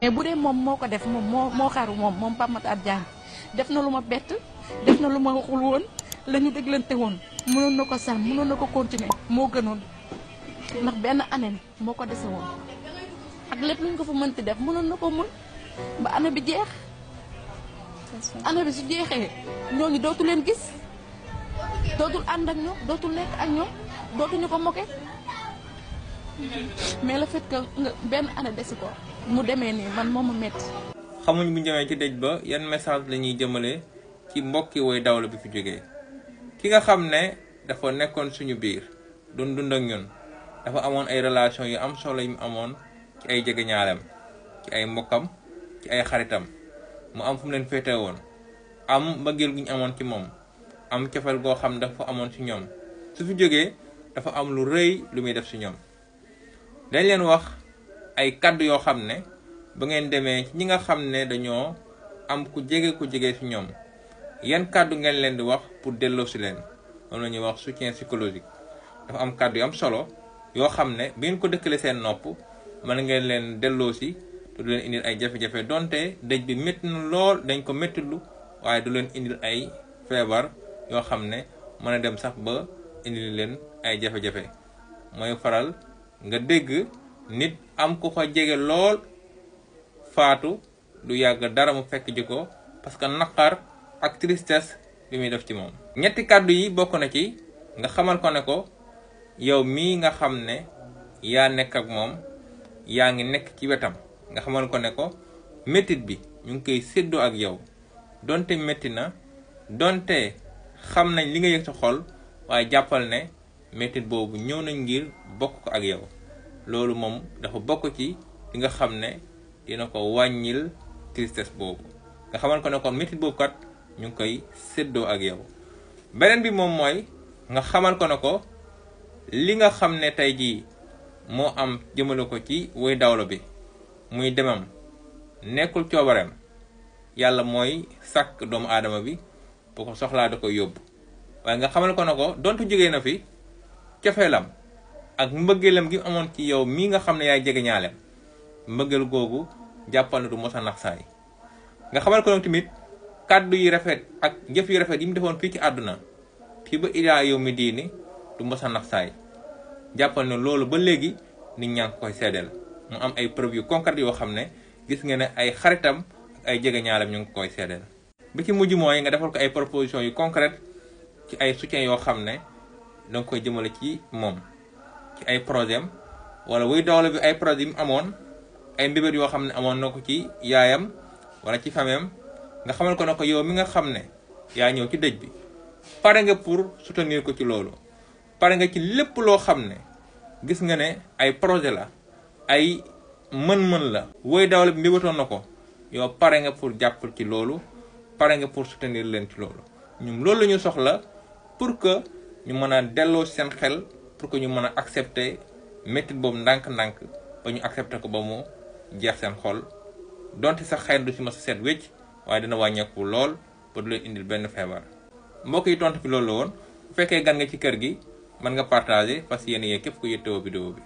mais bu dee moom moo ko def moom moo xaru moom Pape Matar Diagne def na lu ma bett def na lu ma waxul woon la ñu déglante woon mënoon na ko sàmm mënoon na ko continuer moo gënoon ndax benn année moo ko dese woon ak lépp lu ñu ko fa mënti def mënoon na ko mun ba année bi jeex année bi su jeexee ñooñu dootu leen gis dootul ànd ak ñoom dootul nekk ak ñoom dootuñu ko moke mais le fait que nga benn année desi ko mu demee nii man moo ma métti. xamuñ bu ñu demee ci dëj ba yan message la ñuy jëmale ci mbokki woy dawla bi fi jógee ki nga xam ne dafa nekkoon suñu biir doon dund ak ñun dafa amoon ay relation yu am solo yu mu amoon ci ay jegeñaaleem ci ay mbokkam ci ay xaritam mu am fu mu leen féete woon am mbëggeel gu ñu amoon ci moom am cofeel goo xam dafa amoon ci ñoom su fi jógee dafa am lu rëy lu muy def ci ñoom dañ leen wax ay kàddu yoo xam ne ba ngeen demee ci ñi nga xam ne dañoo am ku jege ci ñoom yan kàddu ngeen leen di wax pour delloosi leen moom la ñuy wax soutien psychologique dafa am kàddu yu am solo yoo xam ne bi ngeen ko dëkkale seen nopp mën ngeen leen delloosi te du leen indil ay jafe-jafe donte dëj bi métti na lool dañ ko méttilu waaye du leen indil ay feebar yoo xam ne mën a dem sax ba indil leen ay jafe-jafe mooy faral nga dégg nit am ku ko jege lool faatu du yàgg dara mu fekk ji ko parce que naqar ak tristesse bi muy def ci moom. ñetti kàddu yi bokk na ci nga xamal ko ne ko yow mii nga xam ne yaa nekk ak moom yaa ngi nekk ci wetam nga xamal ko ne ko métit bi ñu ngi koy séddoo ak yow donte métti na donte xam nañ li nga yëg sa xol waaye jàppal ne métit boobu ñëw nañ ngir bokk ko ak yow loolu moom dafa bokk ci li nga xam ne dina ko wàññil tristesse boobu nga xamal ko ne kon métit boobu kat ñu ngi koy séddoo ak yow. beneen bi moom mooy nga xamal ko ne ko li nga xam ne tey jii moo am jëmale ko ci woy dawlo bi muy demam nekkul coobareem yàlla mooy sàkk doomu aadama bi boo ko soxlaa da koy yóbbu waaye nga xamal ko ne ko donte jógee na fi cofeelam ak mbëggeelam gi amoon ci yow mii nga xam ne yaay jege ñaaleem mbëggeel googu jàppal na du mos a nax saay nga xamal ko nag tamit kàddu yi rafet ak jëf yu rafet yi mu defoon fii ci àdduna fii ba ilaa yow mi diini du mos a nax saay jàppal ne loolu ba léegi nit ñaa ngi koy seedeel mu am ay preuve yu concrètes yoo xam ne gis nga ne ay xaritam ak ay jege ñaaleem ñu ngi koy seedeel bi ci mujj mooy nga defal ko ay propositions yu concrètes ci ay soutien yoo xam ne danga koy jëmale ci moom ci ay projet am wala wuy dawla bi ay projet yi mu amoon ay mbébét yoo xam ne amoon na ko ci yaayam wala ci famem nga xamal ko ne ko yow mi nga xam ne yaa ñëw ci dëj bi pare nga pour soutenir ko ci loolu pare nga ci lépp loo xam ne gis nga ne ay projet la ay mën-mën la wuy dawla bi mbébétoon na ko yow pare nga pour jàpp ci loolu pare nga pour soutenir leen ci loolu ñun loolu la ñu soxla pour que ñu mën a delloo seen xel pour que ñu mën a accepter métit boobu ndànk-ndànk ba ñu accepter ko ba mu jeex seen xol donte sax xëy na du si ma sa seet wécc waaye dina wàññeeku lool ba du leen indil benn feebar. mbokk yi tontu fi loolu la woon bu fekkee gan nga ci kër gi mën nga partager parce que yéen képp ku yittewoo vidéo bi.